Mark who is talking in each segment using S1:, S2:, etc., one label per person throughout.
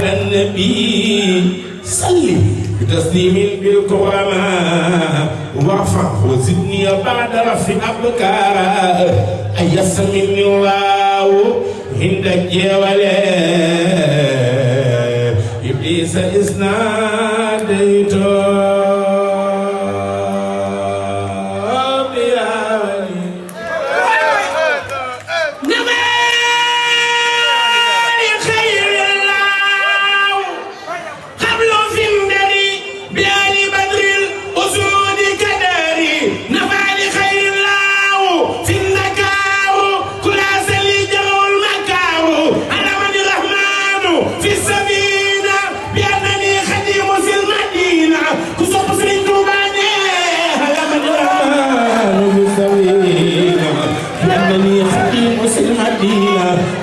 S1: على النبي صلي بتسليم بالكرماء وارفع وزدني بعد رفع أبكارا أيس مني الله عند الجوالي إبليس إذ ناديته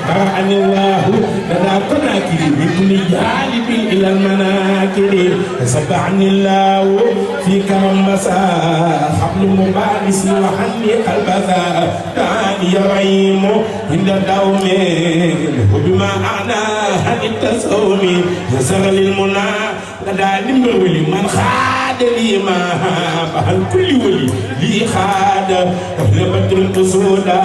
S1: برأني الله لدى قناكري بكل جانب إلى المناكر سبعني الله في كرم مساء حبل مبارس وحني قلبثا دعني رحيم عند الدوم وبما أعناه للتسوم يسر للمنى لدى نمولي من خاد لي ما بهل كل ولي لي خاد أهل بدر القصودا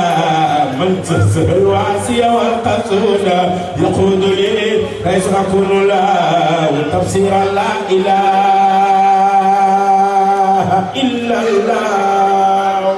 S1: من تزهر الواسية والقصودا يقود لي ليس أكون الله وتفسير لا إله إلا الله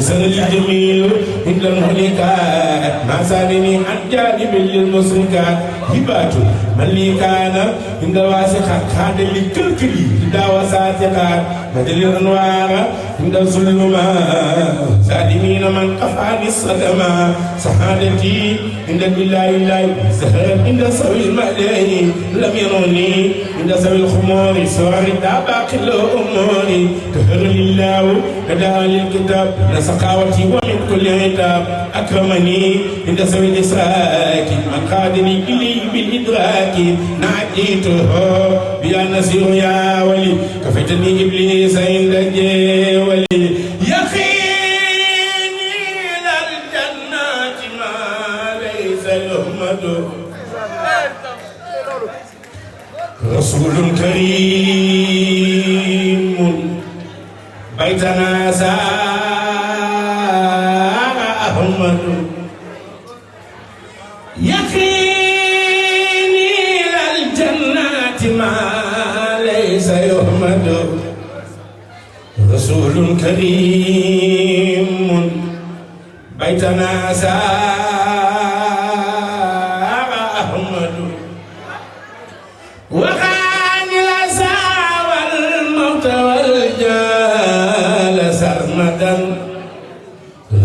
S1: حسن الجميل عند المهلكات ما سالني عن جانب للمسركات هبات من لي كان عند الواسخات خاد للكلكلي لدى وساتقات بدل الانوار عند الظلمات سالمين من قفاني الصدمات سعادتي عند بالله الله زهر عند سوي المألين لم يروني عند سوي الخمور سوار الداباق الأمور كهر لله لدى للكتاب لسقاوتي ومن كل عتاب أكرمني عند سوي الإسراك من قادني إلي بالإدراك نعديته بيا نسير يا ولي كفتني إبليس عند الجولي يخيني إلى الجنات ما ليس يهمد رسول كريم بيتنا سار أحمد يكفيني إلى الجنات ما ليس يحمد رسول كريم بيتنا سار أحمد وخاني الأسى والموت والجال سرمدا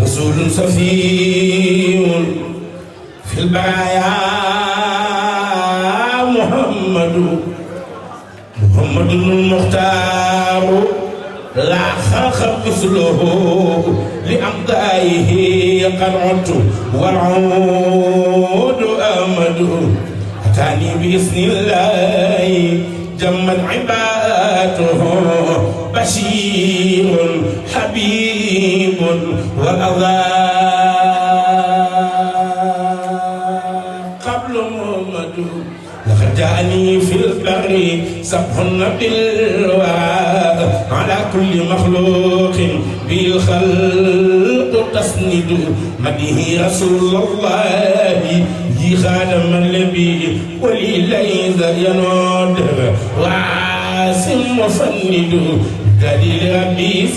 S1: رسول صفي في البرايا محمد المختار لا خلق مثله لأمضائه قنعت والعود أمد أتاني بإذن الله جمت عباده بشير حبيب والأضاء قبل محمد لقد جاءني في البر سبح بالوراء على كل مخلوق بالخلق تسند مده رسول الله خادم النبي ولي ليس ينود وعاسم مفند دليل ربي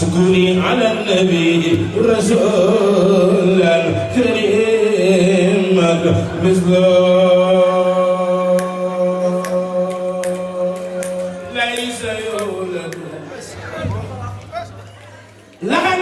S1: شكري على النبي رسولا كريما مثله لا ليس يولد لقد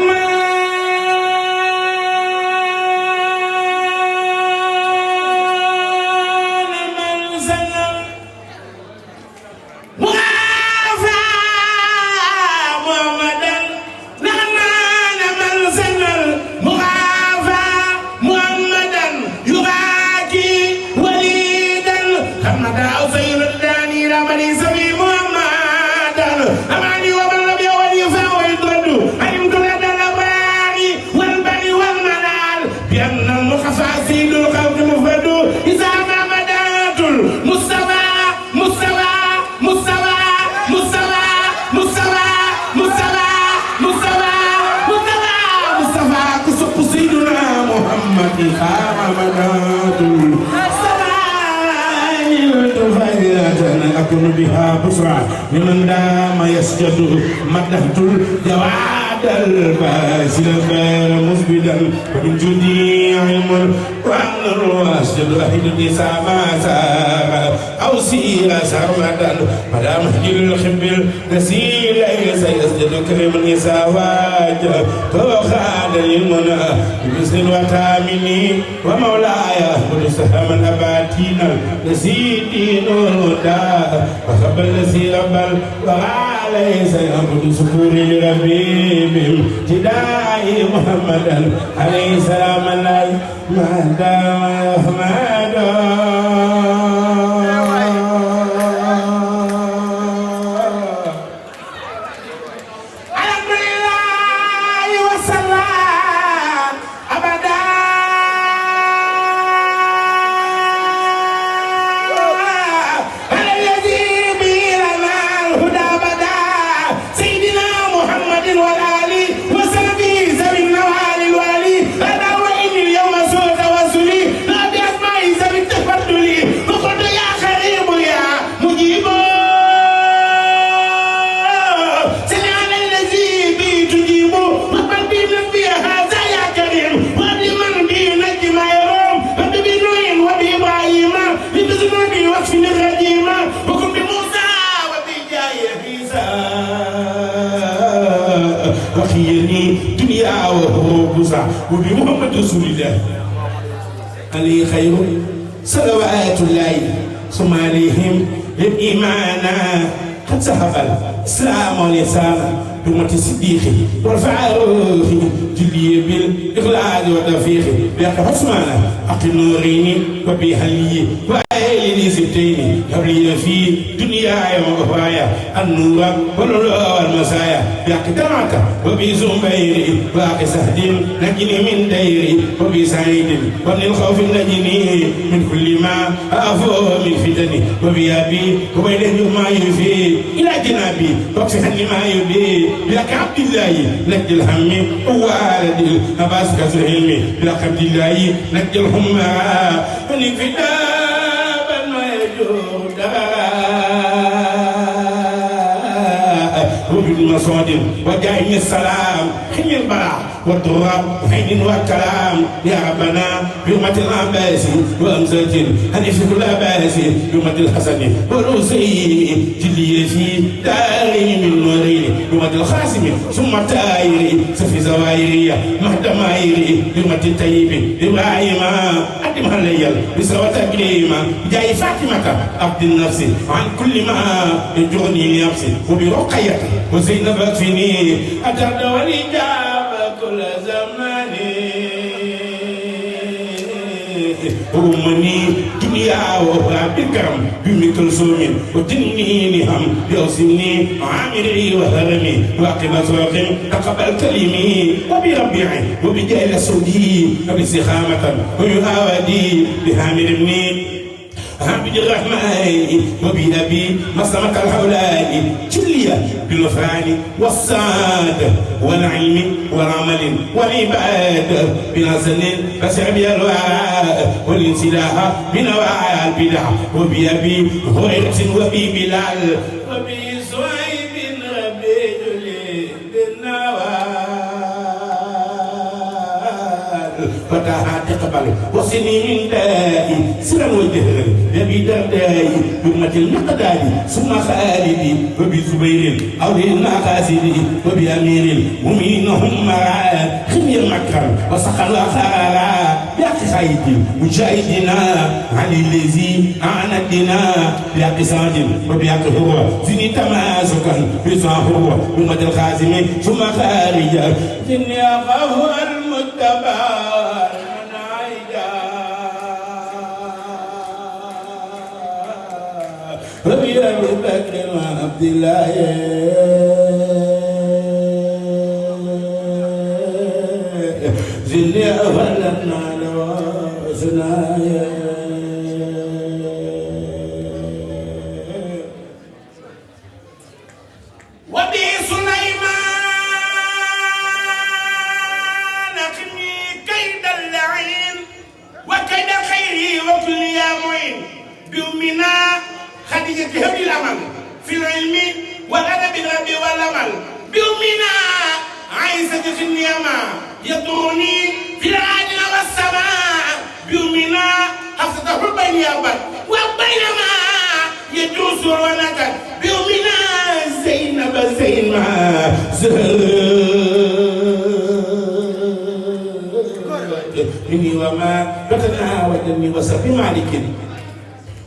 S1: أكون بها بصرى لمن دام يسجد مدحت الجواد الباسل غير مسبدا ومن جودي علم وأمر وأسجد أهل النساء ما سار أو سير سرمدا مدام مهجر الخب النسير ليس يسجد كريم النساء واجه فوخاد للمنى بمثل وتامني ومولاي أحمد سهما أباتينا نسيتي نور دا وخب الذي رب وعليه سيعبد سكوري لربي بامتداء محمدا عليه السلام الله ما دام يحمد وبمحمد رسول الله عليه خير صلوات الله ثم عليهم للإيمان قد سحب السلام والإحسان بأمة الصديق والفاروق جلي بالإغلاق والتوفيق بأقى حسمانا أقل نورين وبيهلي وآيلي سبتين قبلي في دنيا وأخرايا النور والنور والمسايا بأقى دمعك وبزنبيري وأقى سهد نجني من ديري وبسعيد ومن الخوف نجني من كل ما أفو من فتني وبيابي وبينه ما يفي إلى جنابي واكفحني ما يبي لك عبد الله نجد الهم ووالد الأباس كسهلمي لك عبد الله نجد الهم الانفداء ما يجود وبالمصادر وجاهن السلام حين البراء والضراء وحين والكلام يا ربنا بأمة العباس وأمزة هنف كل عباس بأمة الحسن والحسين جلي في داري من نورين بأمة الخاسم ثم التائري سفي زوائرية مهدمائري بأمة الطيب إبراهيم أدم الليل بسوى تكريما جاي فاطمة عبد النفس عن كل ما يجرني نفسي وبرقية وزينب اكفني أترد والإجابة كل زمان أمني دنيا وأخرى بكرم بمثل سوم وتنيني هم يوصلني عامري وهرمي واقب أسواق تقبل كلمي وبربيعي وبجيل سودي وبسخامة ويهاودي بهامر ابني عبد الرحمن وبأبي مسلمة الحولاني جليا بالغفران والسعادة والعلم والعمل والعبادة بنزل بسر بالوعاء والانسلاح بنواعي البدع وبأبي هريرة وبي بلال وبي صهيب ربي جلي بالنوال فتاها تقبل وسنين دائي سرا وجهر يبي دردائي بأمة المقدار ثم خالدي وبزبير أو المقاسد وبأمير المؤمنين هم معا خمي المكر وسخر وخارا بأخي خيدي مجاهدنا علي الذي أعنى الدنا بأخي ساجد وبأخي هو زني تماسكا بصاهو بأمة الخازم ثم خارجا إني أخاف المتبع من عيدا ربي أبي بكر وعبد الله زلي أولنا لوازنايا
S2: هبي الأمل في العلم والأدب الربي والأمل بأمنا عيسى النيامة يدروني في العادل والسماء بأمنا حفظته بين يابد وبينما يجوز ونكد بأمنا زينب مني وما بتنا ودني وسبي مالك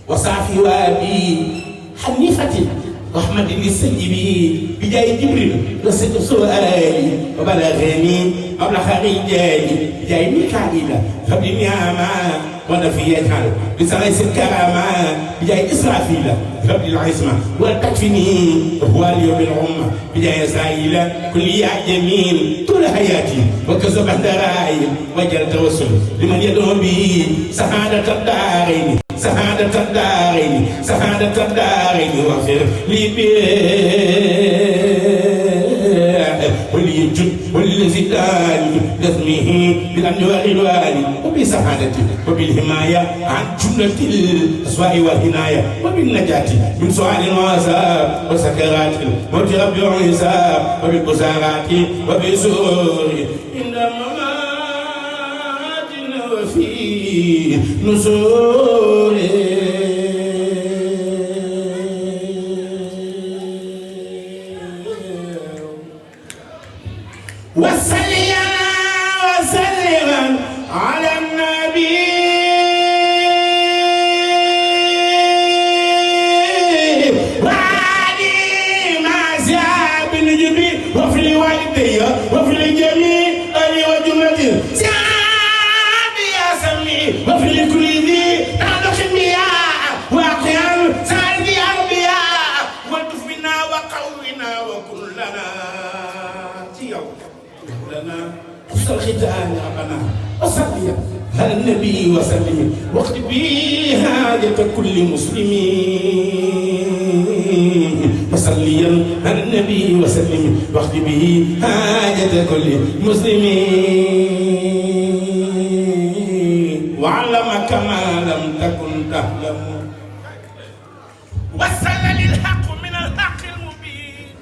S2: وصافي وابي حنيفة رحمة للسيبي بجاي جبريل لست سؤالي وبلغني مبلغ رجالي بجاي ميكائيل قبل نعمة ونفي يجعل بسليس الكرامة بجاي إسرافيل قبل العصمة والتكفيني هو اليوم العمة بجاي إسرائيل كل يا جميل طول حياتي وكذب الدرائم وجل توسل لمن يدعو به سعادة الدارين سعادة الدارين سعادة الدارين واغفر لي وليجد ولزدان لازمه بالأنوار الوالي وبسعادته وبالحماية عن جملة الأسواء والهناية وبالنجاة من سؤال وعذاب وسكرات الموت رب الحساب وبالبصارات وبسرور عند ممات وفي نزول وصليا وسلما على النبي وعلي مع زياب النجبي وفي الوالدي وفي الجميع ألي وجملة زياب يا سمي وفي كل ذي تعلق المياه واقيا سعد يا أنبياء والطف بنا وقونا وكلنا لنا خص الختان ربنا وصلي على النبي وسلم واقض به حاجة كل مسلمين وصليا على النبي وسلم واقض به حاجة كل مسلمين وعلمك ما لم تكن تعلم وصل للحق من الحق المبين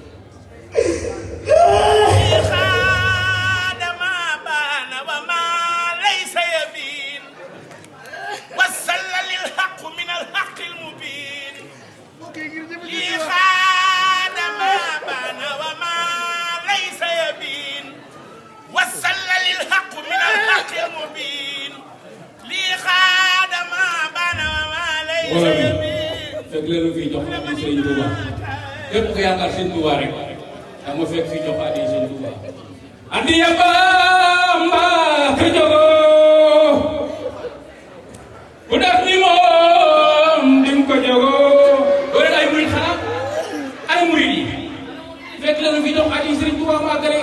S3: fekk leen fi jox addi Sëriñ Touba képp ku yaakaar Sëriñ Touba rek da nga fekk fi jox addi Sëriñ Touba addi ya Bamba ka jogo ku def ni moom dim ko jogo wala ay murid xanaa ay murid yi fekk leen fi jox addi Sëriñ Touba màggale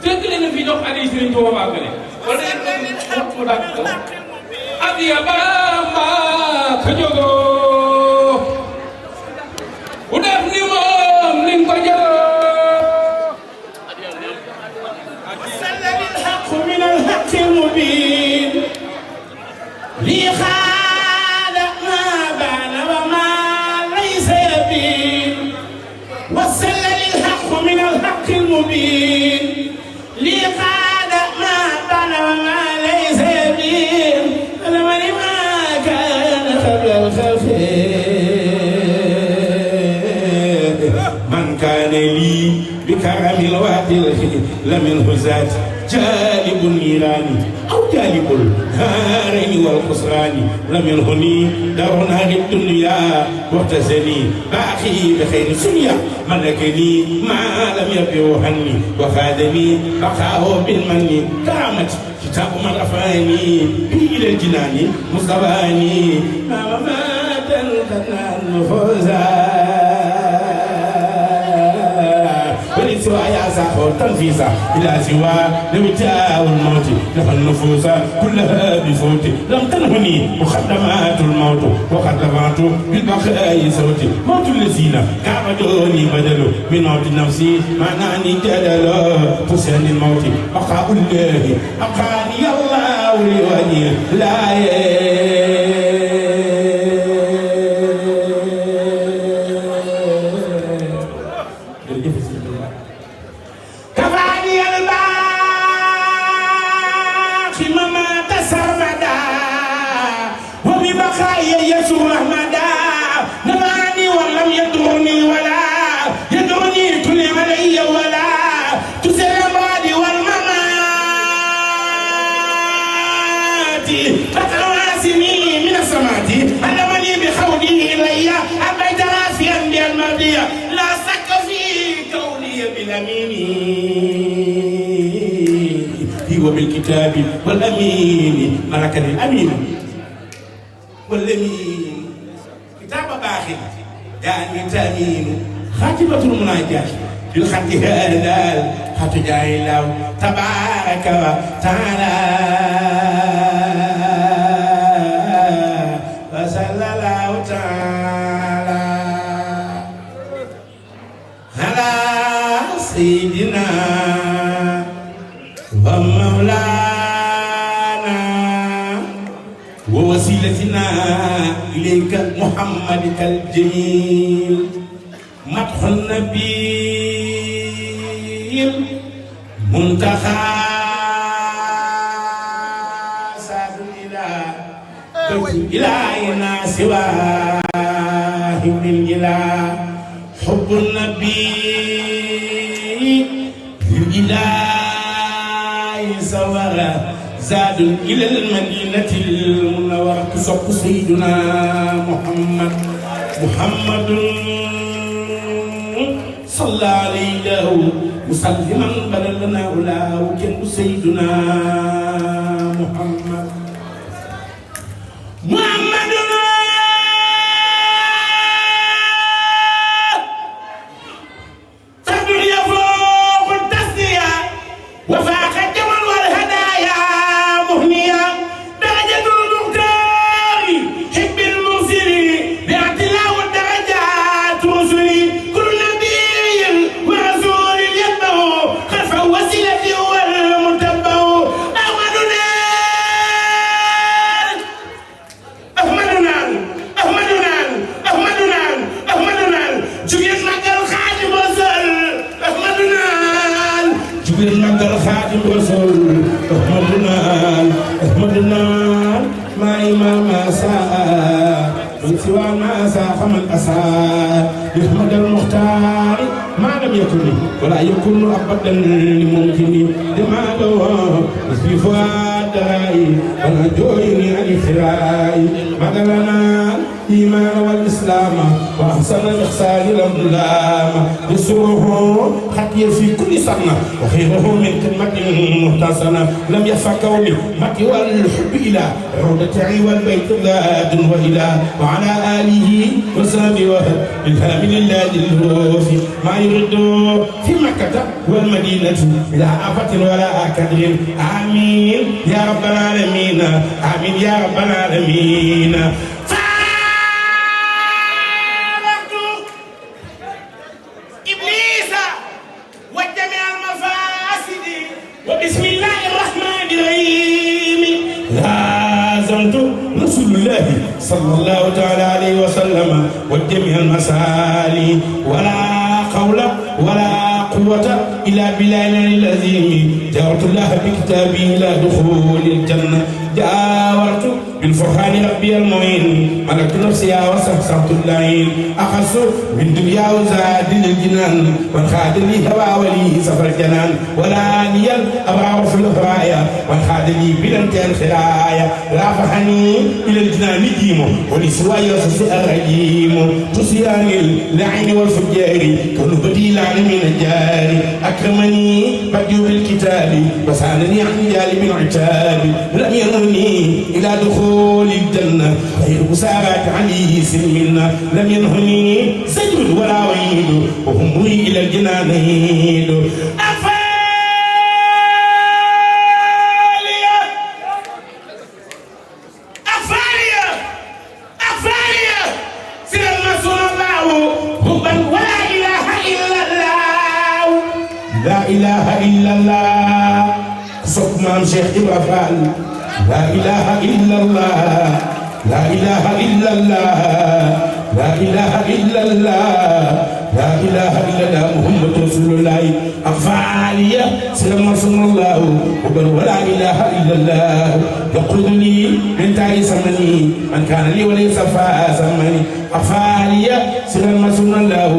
S3: fekk leen fi jox addi Sëriñ Touba màggale wala ko dak addi ya Bamba ka jogo udaf ni moom ni ko jogo
S2: sallal al-haqq min al-haqq al-mubin li khada ma bana wa ma laysa yabin wa sallal al-haqq min al-haqq al-mubin li khada ma bana wa
S1: كان لي بكرم الوادي لمنه ذات جالب النيران أو جالب الهارين والخسران لمنهني دار نار الدنيا واغتزني باقي بخير سنيا ملكني ما لم يبيوهني وخادني بقاه بالمن كرامتي كتاب من رفعني به إلى الجنان مصطفاني ما مات النفوزا ولسوى يا ساخو تنفيسا إلى سوى لوتاء الموت نفى النفوس كلها بفوت لم تنهني مخدمات الموت وخدمات بالبقاء صوتي موت الذين كعبدوني بدلوا من موت نفسي معناني جدلوا حسين الموت بقاء الله أقاني الله لولي لا وبالكتاب والأمين ملكني الأمين والأمين كتاب باخر يعني تأمين خاتمة المناجاة بالخط هذا خط جاي الله تبارك وتعالى وصلى الله تعالى على سيدنا ومولانا ووسيلتنا إليك محمد الجميل مدح النبي المنتخى ساد إلهنا سواه بالإله حب النبي الإله سوارا زاد إلى المدينة المنورة صف سيدنا محمد صلى عليه مسلما بلغنا أولاه كن سيدنا محمد يحمد المختار ما لم يكن ولا يكون أبدا لممكن دماغه في فؤاد رأي ولا جويني عن الفراء مدلنا الإيمان والإسلام وأحسن الإحسان الأظلام يسره خطير في كل سنة وخيره من كلمة محتسنة لم يخفى كوني مكي والحب إلى عودتي والبيت ذات وإلى وعلى آله وصحبه وهب إلهام لله الروفي ما يرد في مكة والمدينة بلا آفة ولا كدر آمين يا رب العالمين آمين يا رب العالمين وبسم الله الرحمن الرحيم لازمت رسول الله صلى الله تعالى عليه وسلم وجميع المسالي ولا قول ولا قوة إلا بالله العظيم جاورت الله بكتابي إلى دخول الجنة جاورت بالفرحان رب ربي المعين ملكت نفسي وسخسرت اللعين أخص من دنيا وزاد للجنان من خاد لي هوى ولي سفر الجنان ولا أني الأبرار في الهرايا من خاد لي بلنتين خرايا رافحني إلى الجنان جيمو ولسواي وسسي الرجيم تسيان اللعين والفجار كل بديل عن من الجاري أكرمني بديو بالكتاب وسانني عن جالب العتاب لم ينهني إلى دخول الجنة غير مسارات علي سلمنا لم ينهني سجن ولا ويد وهم إلى الجنان يد لا إله إلا الله صوت مام شيخ إبراهيم لا إله إلا الله لا إله إلا الله لا إله إلا الله لا إله إلا الله محمد رسول الله أفعالية سلام رسول الله ولا إله إلا الله يقول لي من تعي سمني من كان لي وليس فاسمني أفعالية سلام رسول الله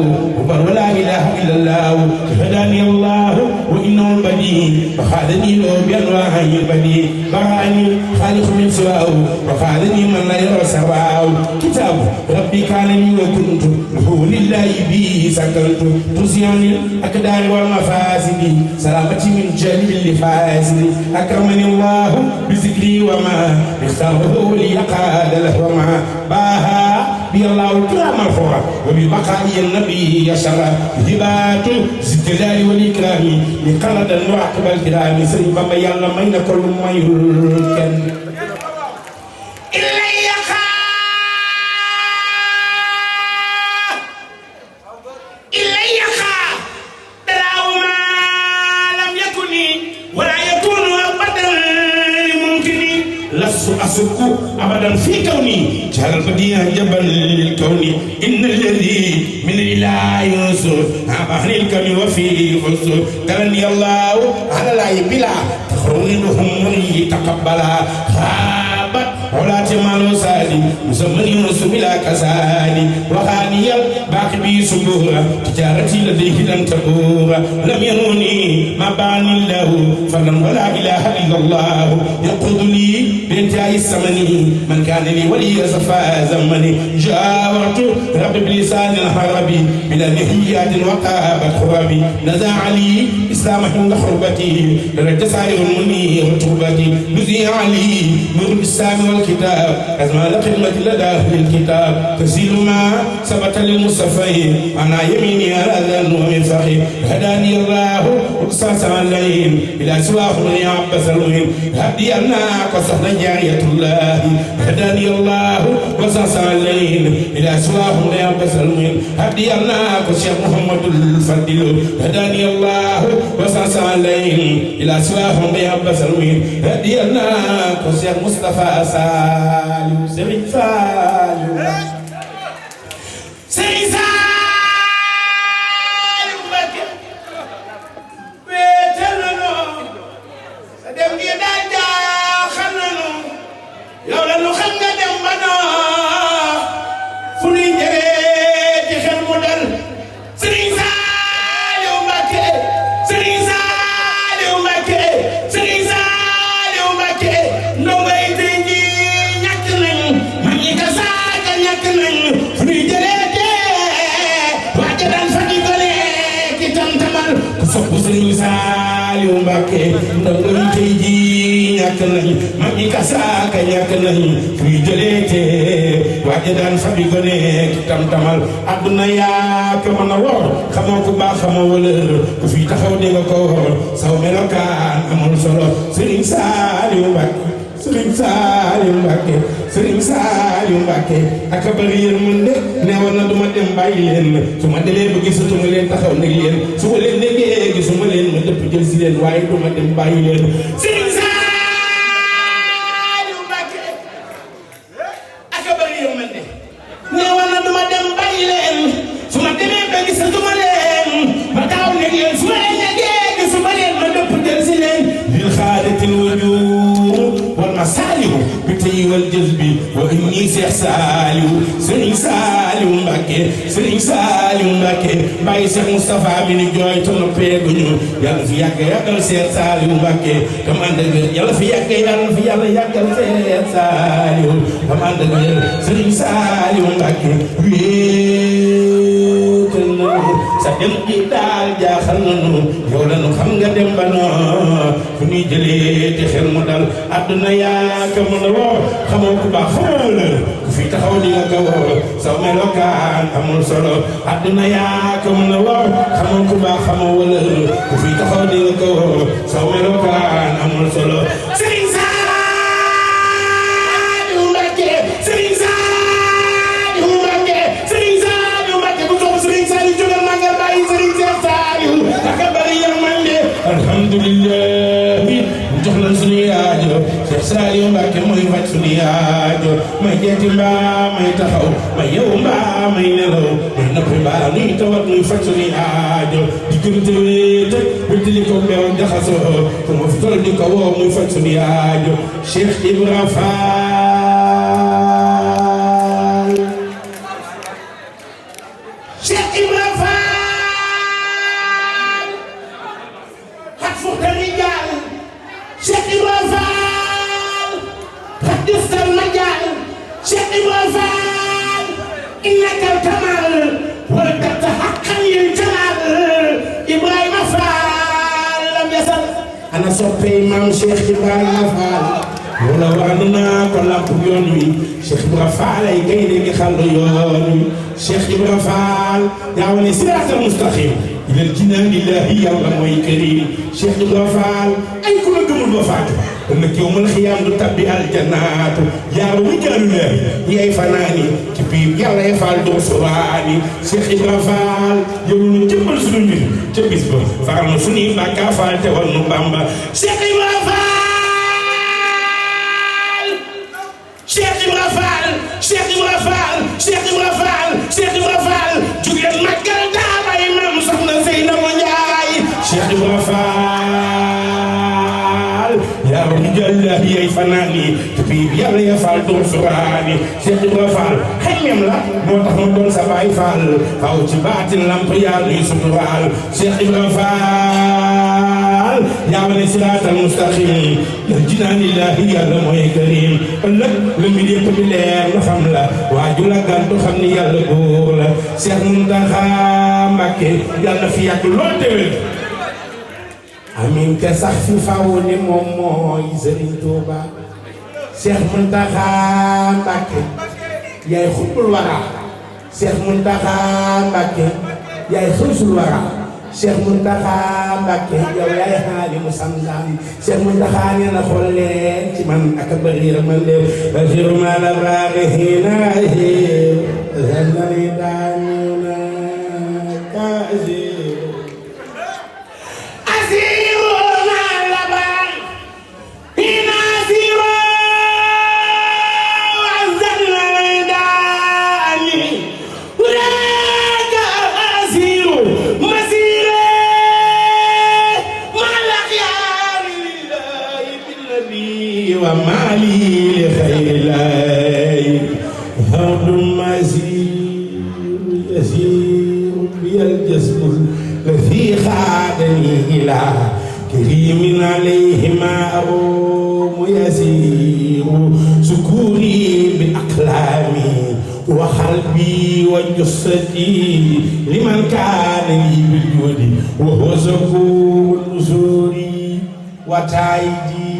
S1: ولا إله إلا الله هداني الله وإنه البديع وخادني له بأنواع البديع براني خالق من سواه وخادني من لا يرى سواه كتاب ربي كان لي وكنت له لله بي سكنت تزيان الأقدار والمفاسد سلامتي من جميع الفاسد أكرمني الله بذكري وما اختاره لي قاد له وما باها بي الله الكرام الخورا وببقاء النبي يشرى هبات الجلال والإكرام لقلد المعقب الكرام سري بابا يلا مين كل ما يلكن أسك أبدا في كوني جعل البديع جبل للكون إن الذي من الإله ينصر أهل الكون وفي خصر كلني الله على لا بلا تخرونهم مني تقبلا خابت ولا تمالو سالي مسمى يونس بلا كسالي وخاني باقي بي سبورا تجارتي لديه لن تبورا لم ينوني ما باني الله فلن ولا إله إلا الله يقود لي بانتهاء الثمن من كان لي ولي صفا زمني جاورت رب بلسان الحربي بلا نهيات وقابت خربي نزع لي إسلام عند حربتي لرد سائر مني وتربتي نزيع لي نور الإسلام والكتاب أزمان خدمة لدى أهل الكتاب تسيل ما ثبت للمصطفى أنا يميني على ذن ومن فخي هداني الله وقصاص الليل إلى سواه يا عباس الوين هدي أنا قصصنا جارية الله هداني الله وقصاص الليل إلى سواه يا عباس الوين هدي أنا قصير محمد الفضل هداني الله وقصاص الليل إلى سواه يا عباس الوين هدي أنا قصير مصطفى سالم سرين سالم سرين سالم بك بيتلنا دم جدا خلنا يولا نخلنا دم بنا فني جريت خل مدل سرين سالم بك سرين سالم بك سرين سالم بك نو Sëriñ Saaliw Mbàkke ndongo yi tey jii ñàkk nañu mag ñi kasaaka ñàkk nañu fuy jëlee te waaja daan fabi gone ki tam-tamal àdduna yaa ko mën a wor xamoo ku baax xamoo wëlër ku fi taxaw di nga ko wor saw melokaan amul solo Sëriñ Saaliw Mbàkke Sëriñ Saaliw Mbàkke Sëriñ Saaliw Mbàkke ak bari yërmande ne woon na duma dem bàyyi leen su ma demee ba gisatuma leen taxaw nag leen su ma leen déggee gisuma leen ma dëpp jël si leen waaye duma dem bàyyi leen Sëriñ Saaliw Mbàkke ak bari yërmande ne woon na duma dem bàyyi leen su ma demee ba gisatuma leen ma taxaw nag leen su ma leen déggee gisuma leen ma dëpp jël si leen lil xaadatil wujuud wal masaalihu بالتي والجذب وإني سيح سالي سرين سالي مبكي سرين سالي مبكي باي سيح مصطفى من جوي تنبيغ يلا في ياك ياكل سيح سالي مبكي كمان دغ يلا في ياك يلا في يلا ياكل سيح سالي كمان دغ سرين سالي مبكي sa dem gi daal jaaxal nañu yow la ñu xam nga dem ba noo fu ñuy jëlee te xel mu dal àdduna yaa ka mën a woo xamoo ku baax xamoo la ku fi taxaw di nga ko woo saw melokaan amul solo àdduna yaa ka mën a woo xamoo ku baax xamoo wala ku fi taxaw di nga ko woo saw melokaan amul solo Serigne Saliou Mbacké Serigne Saliou Mbacké Serigne Saliou Mbacké bu soobee Serigne Saliou jógal màggal bàyyi Serigne Saliou aka bari yërmande alhamdulillah jox la suñu aajo Cheikh Saliou Mbacké mooy faj suñu aajo may jeeti mbaa may taxaw may yow mbaa may nelaw may noppi mbaa nuy tawat muy faj suñu aajo diggante wéete wéetali ko meew jaxasoo fu ma fi tol di ko woo muy faj suñu aajo Cheikh Ibra Fall Cheikh Ibra Fall xat fuxtani jaal Cheikh Ibra Fall xat distal majaal Cheikh Ibra Fall innaka al-kamal wal tatahaqqan lil jalal Ibrahima Fall lam yasal ana soppey maam Cheikh Ibrahima Fall wala wax naa ko lamp yoon wi Cheikh Ibra Fall ay gaynde gi xàll yoon wi Cheikh Ibra Fall yaa wane siraatal mustaqim ilal jinaan lillahi yàlla mooy karim Cheikh Ibra Fall ay ku la gëmul ba faatu ëllëg yawmal xiyaam du tabbi aljanaatu yaa rijaalu laahi yaay fanaani ci biir yàlla ya Fall doo sobaani Cheikh Ibra Fall yow ñu jëmbal suñu mbir ca bis ba faral na suñuy bàkkaar Fall te war nu Bamba Cheikh Ibra Fall Cheikh Ibra Fall Cheikh Ibra Fall Cheikh Ibra Fall Cheikh Ibra Fall jugeen màggal daabay maam soxna Seynaba Njaay Cheikh Ibra Fall yaa rijaalu laahi yaay fanaani ci biir yàlla ya Fall doo sobaani Cheikh Ibra Fall xeññam la moo tax mu doon sa baay Fall faw ci baatin lamp yaa nuy suturaal Cheikh Ibra Fall yaa wane siraatal mustaqim ilal jinaan lillahi yàlla mooy karim ëllëg la mbir yëpp di leer na xam la waaju la gàntu xam ni yàlla góor la Cheikh Mountakha Mbacké yàlla fi yàgg lool déwén amin te sax fi faw ni moom mooy Serigne Touba Cheikh Mountakha Mbacké yaay xutbul wara Cheikh Mountakha Mbacké yaay xëysul wara Cheikh Mountakha Mbacké yow yaay xaalimu samdaan Cheikh Mountakha nee na xool leen ci man ak bëri man leen basiru ma la braaxiina zannani daanuna kaasiru asiru ma la braaxiina asiru wa zannani daani ulaaka asiru ومالي لخير الله هود مسير يسير بي الجسم الذي خادني إلى كريم عليه ما أروم يسير سكوني بأقلامي وقلبي وجسدي لمن كان لي بالجود وهو سكون نزوري وتايدي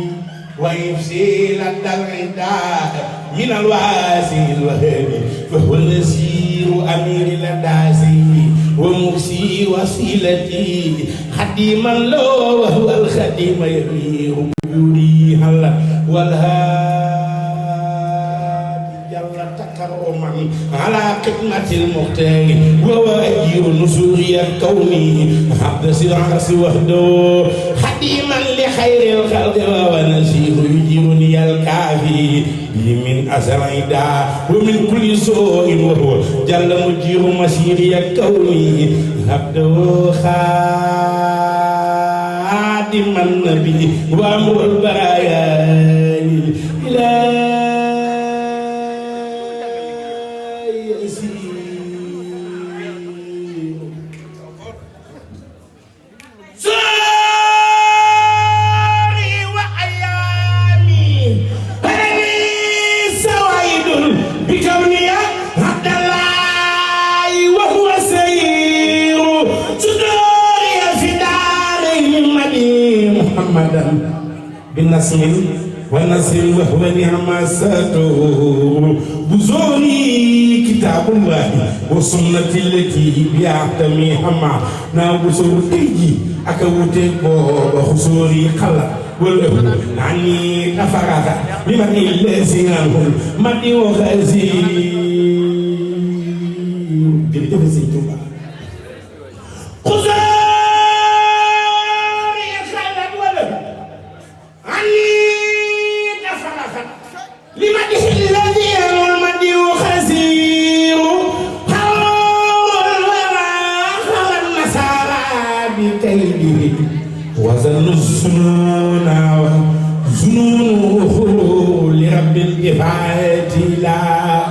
S1: ويفصل الدرداء من الواسي الوهابي فهو النسير أمير الأنداسي ومرسي وسيلتي خديما له وهو الخديم يبير وجودي هلا والهادي جل تكرما على خدمة المختار وهو أجير نسوري الكوني عبد سرعس وحده خديما لخير الخلق ونسير يجيرني الكافي من أسرعدا ومن كل سوء وهو جل مجير مسيري الكوني عبده خادم النبي وأمر البرايا إلى بنسم ونسر وهو نعم ساتو بزوري كتاب الله وسنة التي بيعتمي حما نابسور تيجي أكوتي وخسوري قلق والأهل عني أفرغ لمن الذين هم مدي وغازي جريت سيدنا خسوري خلق والأهل عني أفرغ لمن الذين هم مدي وغازي حول النصارى بكيده وزن السنون وزنونه لرب الإفعاد لا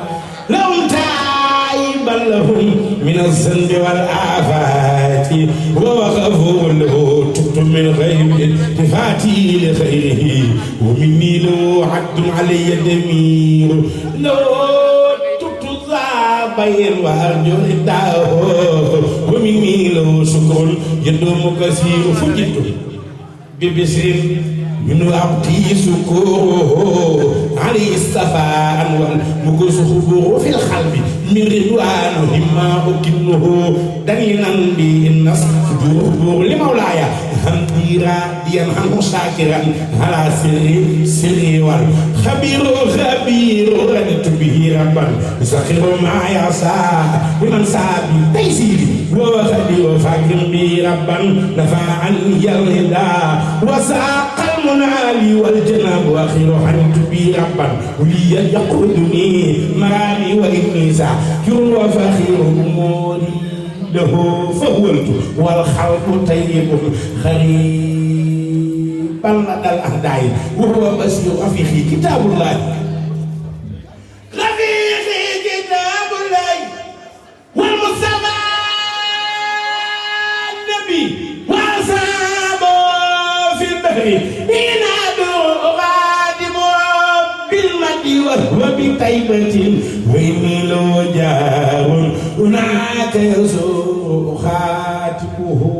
S1: لهم تائبا لهم من الذنب والآفات ووقفوا له تبت من غيب التفاتي لخيره ومني له عد علي دمير لو تبت ضابين وأرجو رداه ومني له شكر يدوم كثير فجئت ببشر من عبدي سكوره عليه الصفاء والمكس خبور في القلب من رضوانه ما أكنه دنينا بالنص خبور لمولاي حمدي راديا عنه شاكرا على سري والخبير ردت به ربا سخر ما يعصى لمن سابي تيسيري وخدي وفاكر به ربا نفعا يردا وساق المنالي والجناب واخر حنت بي ربا وليا يقودني مرامي واني ساكر وفخير اموري له فولت والخلق طيب خريب لدى الاهداء وهو بشير رفيقي كتاب الله رفيقي كتاب الله والمصطفى النبي واصحابه في البحر وهو بطيبة وإني لو جار هناك يزور خاتمه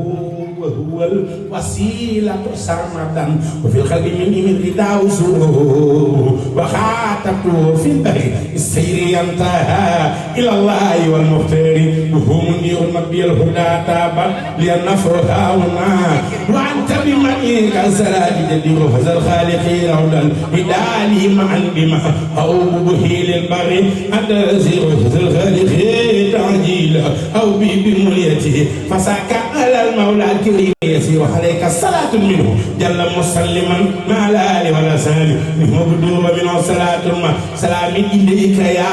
S1: وهو الوسيلة سرمدا وفي القلب من رداء سرور وخاتمته في البحر السير ينتهى إلى الله والمختار وهو منير نبي الهدى تابا لينفر هاونا وأنت بمنيك السلام جدير فزا الخالق رودا بدالي معا بما أو به للبر أنت زير فزا الخالق تعجيلا أو بمنيته فساك على المولى الكريم يسير عليك الصلاة منه جل مسلما مع الآل والأسال منه بدور ومنه صلاة ما سلام إليك يا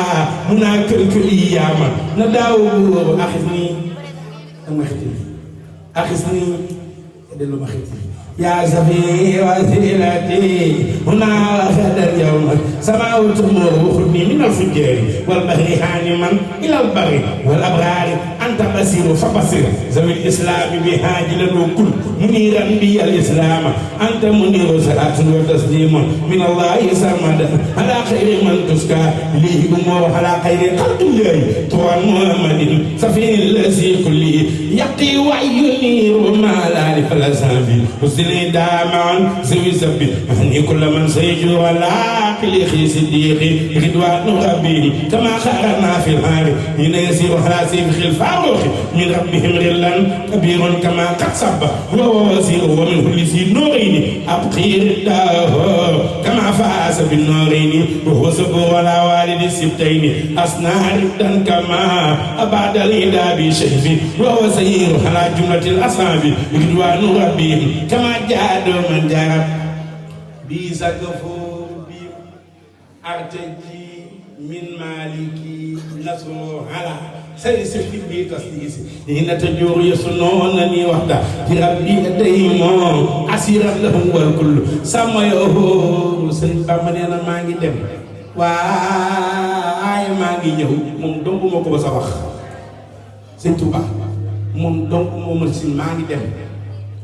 S1: مناك الكريم نداو أخذني دلو مخيتي يا زفي وسيلتي هنا غدا اليوم سماوت خذني من الفجار والبحر حانما الى البر والابرار انت بصير فبصير ذوي الاسلام بهاجلا وكل منيرا بي الاسلام انت منير صلاه وتسليم من الله سرمدا على خير من تسكى اليه امور على خير خلق الله طوال محمد سفي الذي كله يقي وينير ما لا لفلسافي وسني دامعا سوي سبي أهني كل من سيجو ولا كليخي صديقي رضوان ربي كما خرنا في الحال حين يسير حراسي في الفاروق من ربهم رلا كبير كما قد صب وهو وزير ومنه لسي نورين أبقي رداه كما فاس بالنورين وهو سبو ولا والد السبتين أصنع ردا كما أبعد الإله بشهفي وهو سير على جملة الأصحاب رضوان ربهم كما جاد من جاب بيزغفو بي أرتجي من مالكي نصر على سيسف بي تصديس إن تجور يسنونني وحده ربي دايما أسيرا لهم والكل سما يهو سن بامنينا ماغي دم واي ماغي ñew mom dongu mako ba sa wax seigne touba mom dongu mo sin maangi dem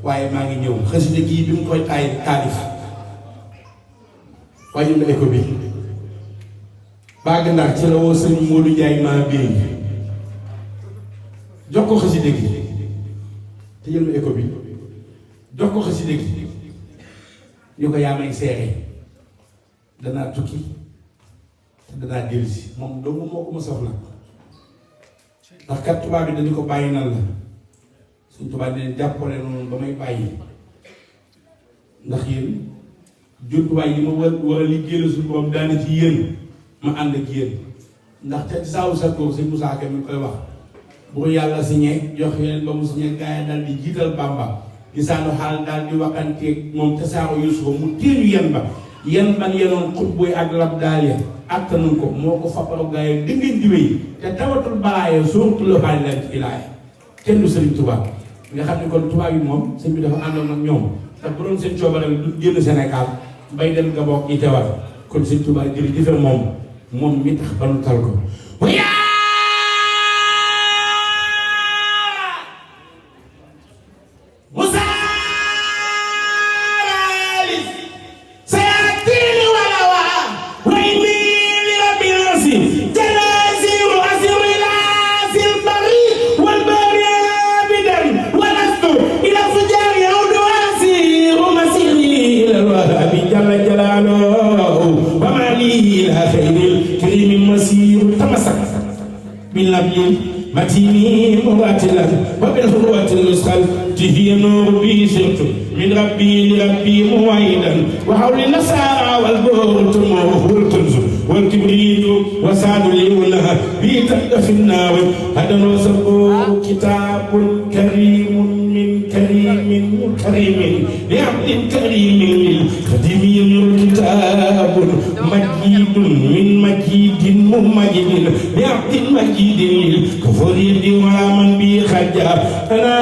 S1: waaye maa ngi ñëw xasida gii bi mu koy taalif waaye ñu écho bi baag ndax ci la woo sëñ Modou Ndiaye maa bii jox ko xasida gi te jël ma écho bi jox ko xasida gi
S2: ñu ko yaa may seere danaa tukki te danaa dellusi moom dong moo ko ma soxla ndax kat tubaab bi dañu ko bàyyi nan la suñ tubaab dinañ jàppale noonu ba may bàyyi ndax yéen jumtuwaay yi ma war a liggéeyal suñu borom daane ci yéen ma ànd ak yéen ndax te saawu sa ko sëñ Moussa Ka mi koy wax bu yàlla signé jox yeneen ba mu signé gaa yi daal di jiital Bamba di saanu xaal daal di waxanteeg moom te saaru Yuusufa mu téeñu yan ban yenoon xut buy ak lab daal ya attanuñ ko moo ko fapparu gaa yi dingeen di wéy te tawatul balaaye sóortuloo xaali leen ci ilaaya kenn du sëriñ tubaab nga xam ne kon tubaab yi moom sëñ bi dafa àndoon ak ñoom te bu doon seen coobare du génn Sénégal bay dem Gabon yi tewal kon sëñ tubaab jërëjëf moom mi tax ba nu tal ko
S1: متيني مراتلا وبالهروة المسخل تهي نور بي سرت من ربي لربي موعدا وحول النصارى والبور تموه والكنز والكبريت وسعد ليونها بي تحت في النار هذا وسبور كتاب كريم من كريم لعبد كريم للخديم كتاب مجيد من مجيد ممجد لعبد مجيد للكفر ولا من بي خجا أنا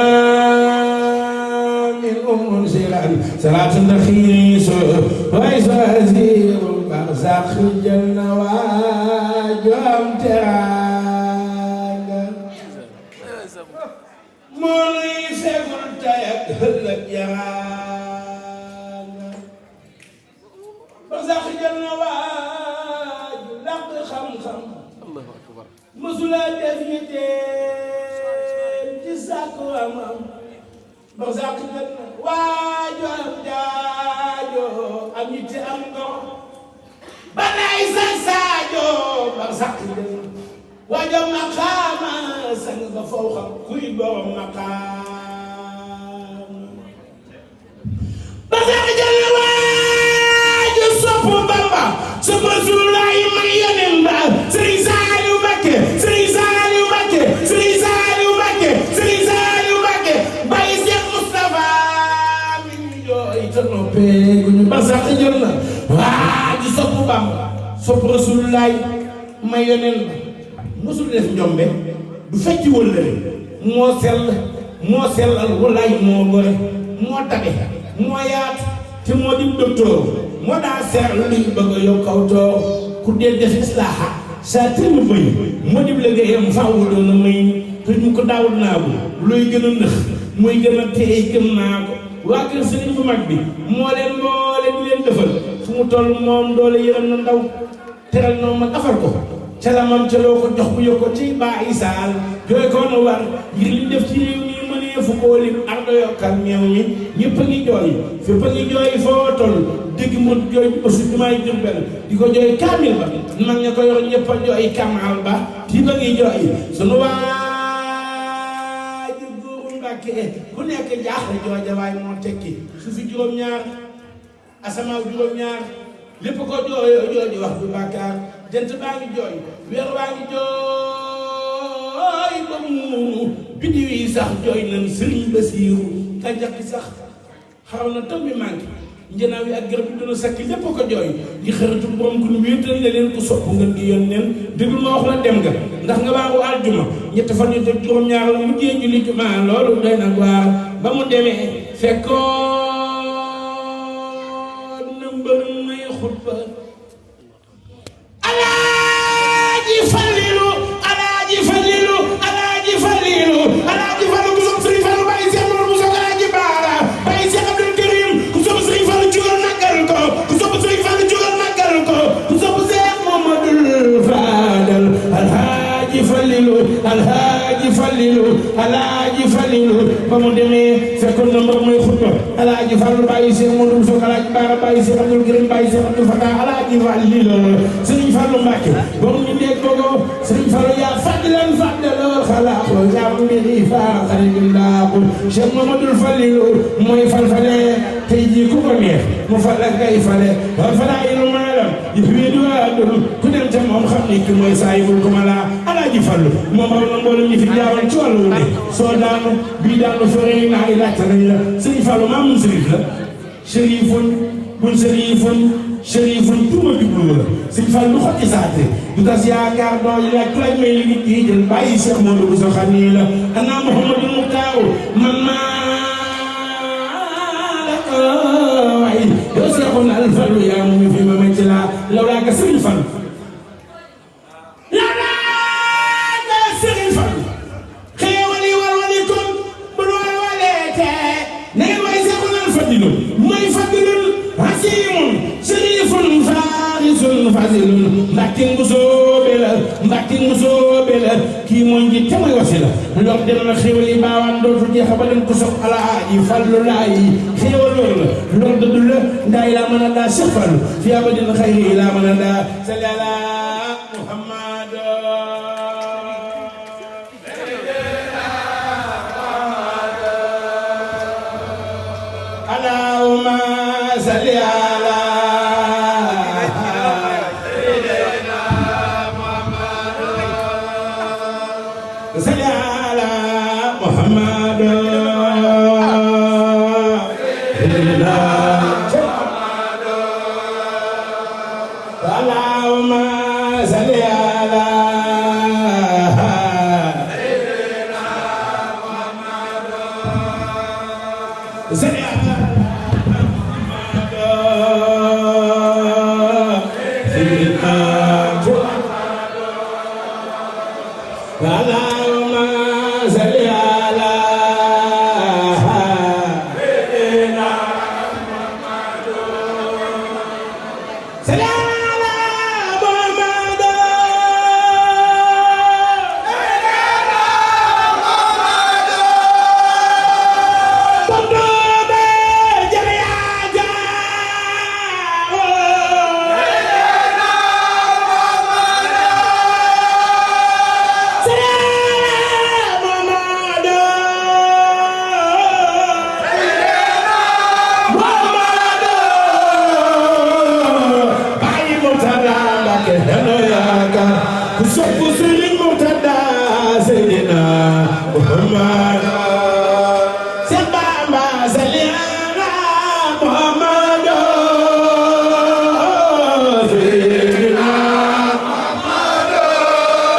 S1: من سيران صلاة الرخيص ويس وزير برزاق الجنة وجوم تران مولي سيقول تايك هلك يران برزاق الجنة وجوم لق خم الله أكبر مسؤولة دفيتين تساكو أمام برزاق الجنة واجو جاجو أميتي أمغو بناي ساجو برزاق الجنة واجو مقاما سنغ فوق كوي بور مقام برزاق الجنة واجو صفو بابا سمسولا يمينين با سريزالو بكي سريزالو بكي سريزالو بكي سريزالو بكي باي سيخ مصطفى من جوي تنوبي كنو برزاق الجنة واجو صفو بابا صفو رسولا يمينين musul def njombe du fecc wëllëre moo sellal walaay moo gore moo tabe moo yaatu te moo di docteur moo daa seetlu luy bëgg a yokk aw toor ku dee def islaaha saa tënk bëy moo di liggéeyam faaw doon na may te ñu ko daawul naagu looy gën a nëx muy gën a téye gëm naa ko waa kër sëriñ bu mag bi moo leen di leen defal fu mu toll moom doole yërëm na ndaw teral noonu ma defal ko ca la mam ca loo ko jox bu yokko ci bàyyi saal jooy ko nu war ngir li def ci réew mi mënee fu koo lim ak do yokkal meew mi ñëpp a ngi jooy fépp a ngi jooy foo toll dégg mu jooy aussi du may Jurbel di ko jooy kaamil ba mag ña ko yor ñëpp a jooy kamal ba ti ba ngi jooy sunu waaju góoru Mbàkke ku nekk jaaxle jooja waay moo tekki su fi juróom-ñaar asamaaw juróom-ñaar lépp ko jooyoo jooju wax du bàkkaar jant baa ngi jooy weer waa ngi jooy ba muuru biddiw yi sax jooy nañ Sëriñ Basiiru gàncax gi sax xaw na taw mi manqué njanaaw yi ak garab yi dana sakki lépp ko jooy di xaritu borom ku nu wéetal ne leen ku sopp ngeen gi yoon neen déglu ma wax la dem nga ndax nga waaru aljuma ñetti fan yu te juróom-ñaar la mu jee julli juma loolu doy na waar ba mu demee fekkoon na mbër may xutba Alaaji Fallilu ku sopp Sëriñ Fallu bàyyi Seex Mamadu Buso Alaaji Baara bàyyi Seex Abdul Karim ku sopp Sëriñ Fallu jugal màggal ko ku sopp Sëriñ Fallu jugal màggal ko ku sopp Seex Mamadul Faadal Alaaji Fallilu
S2: Fallu ba mu demee fekkoon na mbër muy xutba Alaaji Fallu bàyyi Cheikh Modou Sow Alaaji Baara bàyyi Cheikh Abdoul Karim bàyyi Cheikh Abdou Fatah Alaaji Fallu la Sëriñ Fallu Mbàkke ba mu ñu dégg ko Sëriñ Fallu yaa fadlan fadlal xalaaqu yaa mbiri faa xarilaaku Cheikh Mamadou Fallilu mooy falfale tey jii ku ko neex mu fal ak ngay fale falaa ilu maalam yëf wi du àddul ku dem ca moom xam ni ki mooy saayibul kumala Alaaji Fallu moom raw na mboolem ñi fi jaaroon ci wàllu ne soo daanu bii daanu sore naa i laajte nañ la Sëriñ Fallu maa mun sërif la sërifun bun sërifun tuuma jublu la Sëriñ Fallu xotti saate du tas yaakaar doo yi laaj ku laaj may li nit yi jël bàyyi Cheikh Modou Bousso xanii la ana Mouhamadou Muxtaaw man waaye yow Seexul Fallu yaa mu fi ma ci laa law laa ka Sëriñ Fallu mooy fadlul hasimun sharifun farisun fazilun mbàkkin bu soobe la kii mooy njiit te mooy wasila lor dem na xéwal yi baawaan dootu jeex ba leen ko sox Alaaji Fallu laay xéwal loolu la lor dëddu la ndaa ilaa mën a daa Cheikh Fallu fi abadin xayri ilaa mën a daa salli ala Muhammad Allahumma salli ala sayyidina Muhammad salli ala Muhammad sayyidina Muhammad Allahumma salli ala sayyidina Muhammad salli Allahumma salli ala sayyidina Muhammad salli ala Muhammad Sofu Sëriñ Murtada Seydina Muhammad Seex Bamba salli ala Muhammad Seydina Muhammad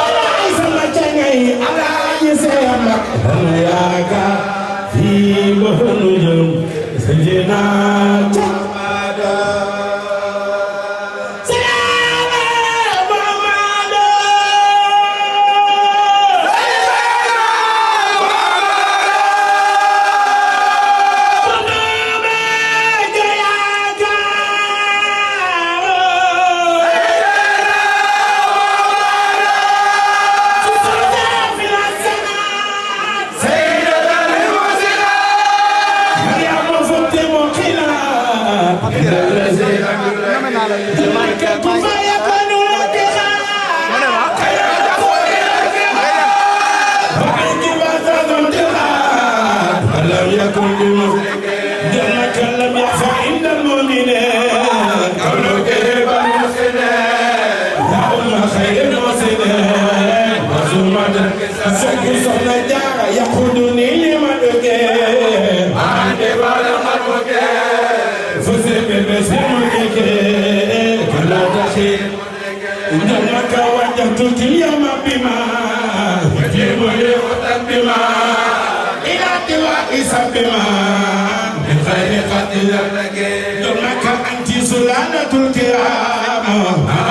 S2: Alaaji sama cangay Alaaji Seex Mbàkke yaakaar fii ba nu jëm Seydina جنك لم يخفى عند المؤمنين قولك بالمحسنين يا أم خير المحسنين وزمة سكي صلى جارة يقودني لمدك عند بالخلق فسب بسمك كلا تخير جنك وجهتك اليوم بما يجيب لي بما بما من غير قتل دونك أنت سلالة الكرام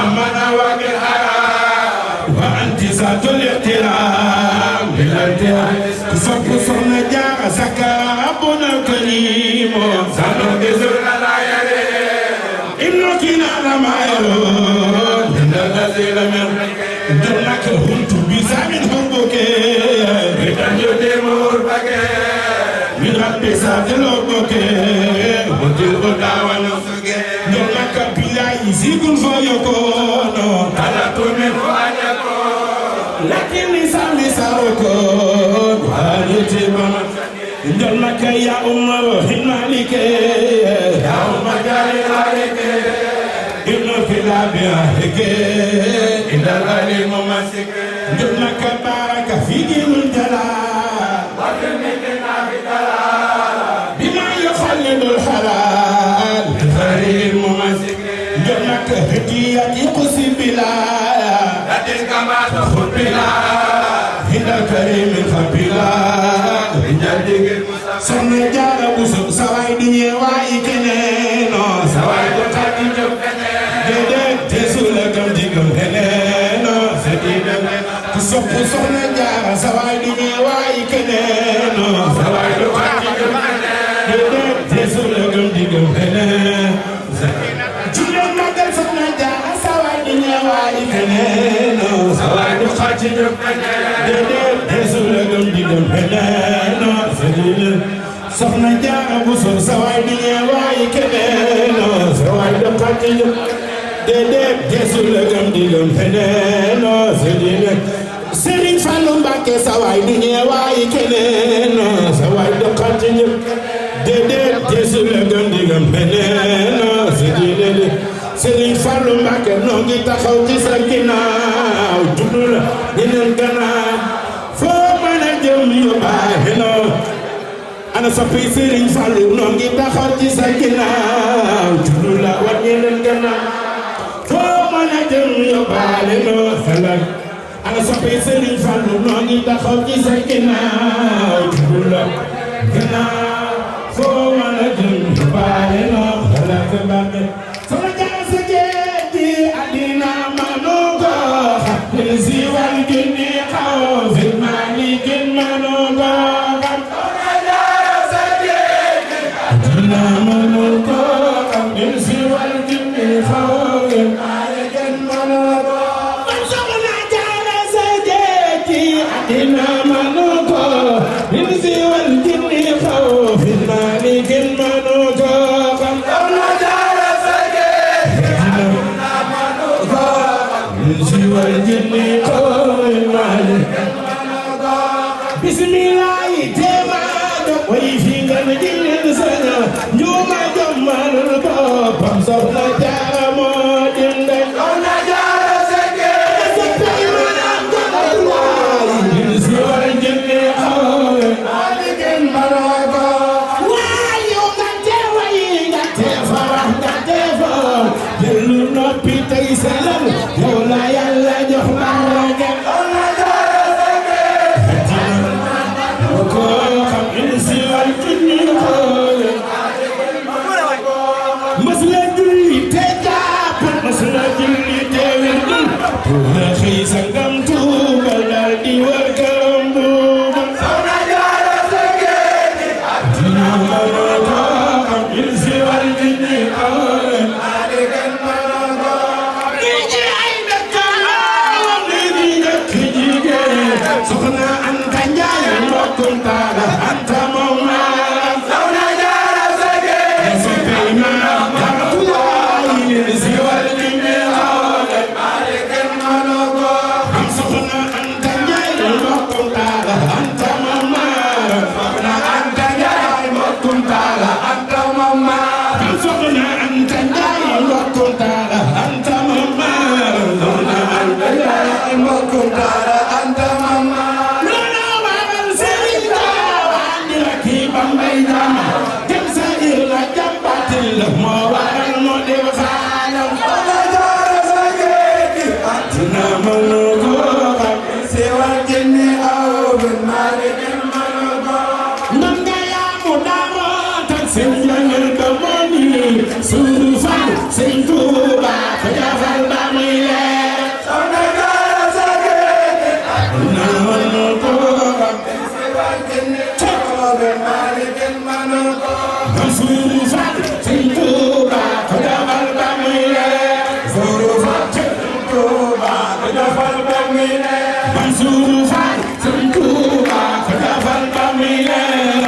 S2: أمنا وبالحرام وأنت ذات الاحترام بالارتحام كفك صرنا جاء زكا ربنا الكريم سنو بزرنا لا يريم إنك نعلم ما يرون من الذي لم يرون دونك هنت بسامن حبك بدن يدير مربك
S1: برب سادلوك مدل وداوان نولك بلاي سيكون فيكون طلبت منه أن يكون لكن سامي ساركون وهاليتي بمن نولك يا عمر هنالك يا عمر جاري عليك ابن كلاب أهلك إلى الغالي الممسك نولك بارك في دين الجلال وفي المدينة بدلال بما يخلد الحلال الغالي الممسك نولك هدية قصي بلا لديك كما تخل بلا هنا الكريم الخبيلا رجالك المصطفى سنة جارة بسوء سواي دنيا واي كنينو سواي دوتاكي جب كنين تسول كم جيكم كنينو سديد كسوف سنة جارة سواي دنيا واي كنينو سواي دوتاكي جب كنين تسول كم جيكم كنين جيلم مدل سنة جارة سواي دنيا واي كنينو سواي دوتاكي جب كنين تسول كم جيكم كنين سديد soxna Jaara Buso sawaay di ñeewaay keneen sawaay dem xàcc jëm déedéet desul la gëm di gëm feneen sëriñ Sëriñ Fallu Mbàkke sawaay di ñeewaay keneen sawaay dem xàcc jëm déedéet desul la gëm di gëm feneen Sëriñ Fallu Mbàkke noo ngi taxaw ci sa ginnaaw jublu la ñeneen gannaaw foo mën a jëm yu baax ana soppi Sëriñ Fallu noo ngi taxaw ci sa ginnaaw jublu la war ñeneen gannaaw foo mën a jëm yóbbaale noo xelal ana soppi Sëriñ Fallu noo ngi taxaw ci sa ginnaaw jublu la gannaaw foo mën a jëm yóbbaale noo xelal sa bàkke sama jaa sa géej àddina manu ko xam si wal junni xaw fi maali gën manu ko Bismillahi tema do way finga na jilin sana ñuma jamal ko pam soxna Jaara mo dinde soxna Jaara sege sege manam ko Allah in si war jinni xaw aligen barago way yo ngate way ngate farah ngate fo jelu noppi tay salam yo la Yàlla jox barake sangam tuubal dal di war këram buubal soxna Jaara sege dina mano ko xam il si war jinni xawlen aligen mano ko ni ji ay dëkkaawam ni di dëkk jigéen soxna Anta Njaay mbokkum taala Anta moom maam soxna Jaara sege soppey maam Jaaratullaay il si war jinni xawlen aligen mano ko soxna Anta Njaay mbokkum taala Anta mama soxna Anta Njaay mbokkum taala Anta mama soxna Anta Njaay mbokkum taala Anta mama soxna Anta Njaay mbokkum taala Anta mama loolu waral Sëriñ Tuuba andi la kii Bambey jama dem sa ir la jàmbatil la moo waral moo dem xaalam soxna Jaara sege atina mano sewal jinni aw bin malikin manogo nanga ya mu daro tan sen jangal ko moni suru fal sen Tuuba ko jafal ba muy le soxna Jaara sege na manogo sewal jinni aw bin malikin manogo suru fal sen Tuuba ko jafal ba muy le suru fal sen Tuuba ko jafal ba muy le Suru Faal Sëriñ Tuuba ko jafal ba muy leer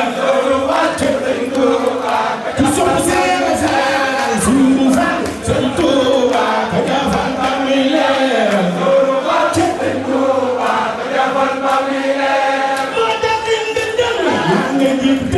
S2: La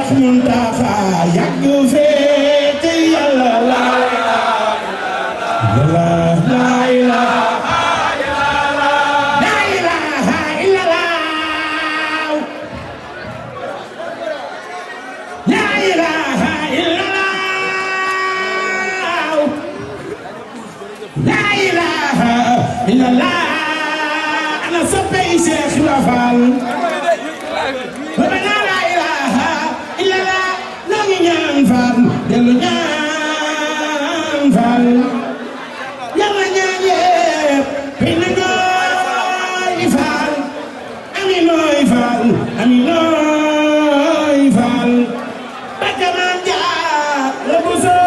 S1: Cheikh Mountakha yàgg fee te yàlla la أنا صبي شيخ لفال وبنا لا إله إلا الله لا ينفع يلا ينفع يلا ينفع بين يفعل أمين يفعل أمين يفعل بكمان جاء لبسه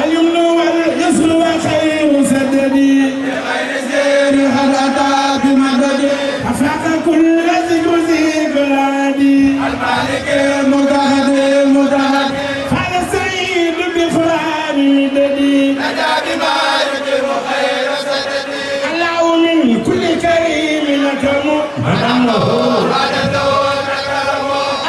S1: اليمن واليسر وخير سددي أفاق كل ذي بلادي المالك المتهد فأنا سعيد بفران مددي نجا بما يجب خير سددي الله من كل كريم لكم مدامه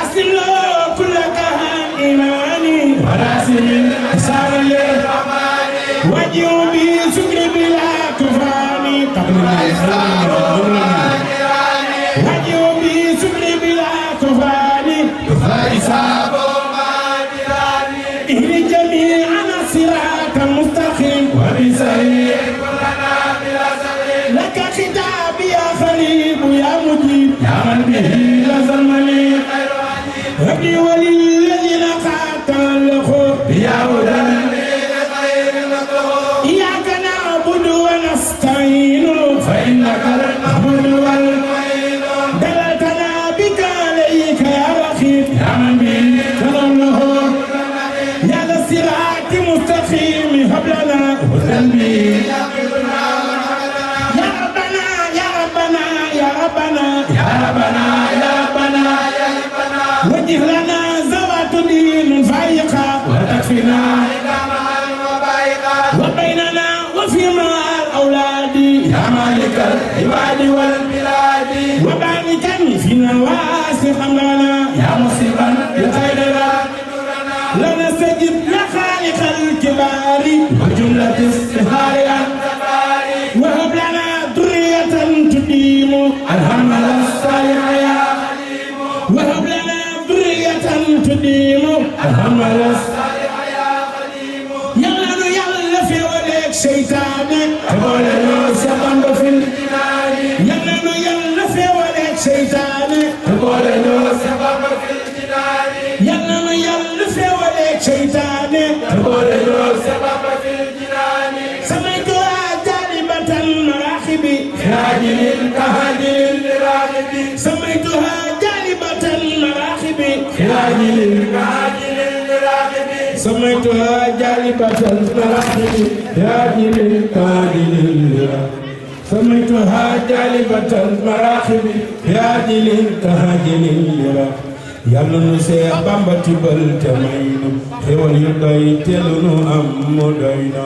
S1: أسلم له كل كهان إيماني وراسم إسار للرحمن وجهه بسكر بلا كفراني قبل وجوبي سكري بلا كفاني فإصابه مادراني إهل جميعنا الصراط المستقيم وبسريع كلنا بلا سبيل لك خطاب يا خليل يا مجيب يا من به لزمني خير عجيب ربي وللذين قاتلوا يا هدى إياك نعبد ونستعين فإنك المعبود والمعين دلتنا بك عليك يا رخيب يا من به تضله يا ذا الصراط المستقيم هب لنا وذنبي يا ربنا يا ربنا يا ربنا يا ربنا يا ربنا يا ربنا وجه لنا زوات دين فايقة وتكفينا وبيننا وفيما الأولاد يا مالك العباد والبلاد وباركا فينا واسقا لنا يا مصيبا بالخير لا نستجب يا خالق الكبار وجملة استهار الجبار وهب لنا ذرية تديم الهم الصالح يا خليم وهب لنا ذرية تديم الهم الصالح يا خليم seytaane boole noo sabam fi yàlla nu yàlla feewaleeg seytaane boole noo sabam fi yàlla nu yàlla feewaleeg seytaane boole noo sabam fi samay duwaa jaalibatan maraaxibi haajilin kahajilin liraaxibi samay duwaa jaalibatan maraaxibi haajilin kahajilin سميتها جالبة المراحل يا جيل الكاهل سميتها جالبة المراحل يا جيل الكاهل yàlla nu Seex Bamba tibal te may nu xéwal yu doy te lu nu am mu doy na